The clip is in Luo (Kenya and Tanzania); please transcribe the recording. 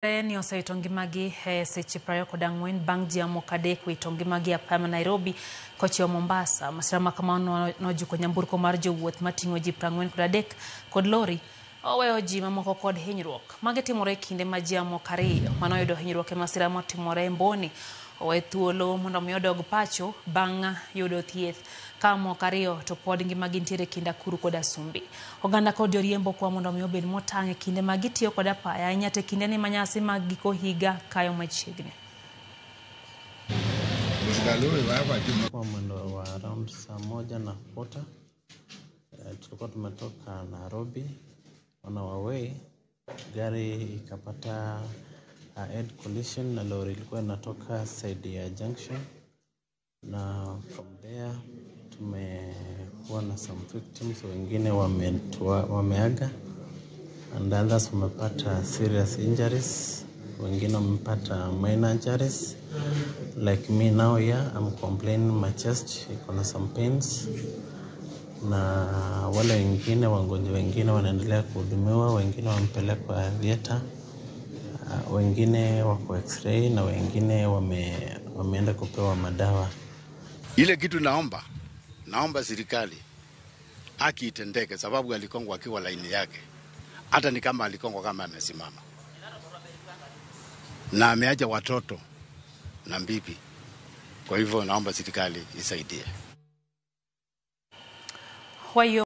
Ni osewito ngimagi e seche 24 bang' ji moko adek wito ngimagi e apaya ma Nairobi kochiwo Mombasa. Masira ma kamano nojuko nyamburko mar jowuoth mating'o ji 43 kod lori oweyo ji mamoko kod hinyruok. Magi timore e kinde ma ji moko ariyo manoyudo hinyruok e masira motimore Mboni owe thuolo mondo mi odog pacho bang' yudo thieth ka moko ariyo to pod ngimagi nitiere e kind Akuru kod Asumbi. Oganda kod joriembo kwa mondo mi obed motang' e kinde ma gitiyo kod apaya ahinya to e kindeni ma nyasi mag giko higa kayo machiegni. Kwa mwendo wa around saa moja na quarter tulikuwa tumetoka Nairobi on our way, gari ikapata head collision na lori ilikuwa inatoka side ya junction, na from there tumekuwa na some victims, wengine wameaga and others wamepata serious injuries, wengine wamepata minor injuries. Like me now here, I'm complaining my chest iko na some pains, na wale wengine wagonjwa wengine wanaendelea kuhudumiwa, wengine wamepelekwa theater, wengine wako x-ray na wengine wameenda kupewa madawa. Ile kitu naomba serikali haki itendeke, sababu alikongwa akiwa laini yake, hata ni kama alikongwa kama amesimama na ameacha watoto na bibi. Kwa hivyo naomba serikali isaidie. Kwa hiyo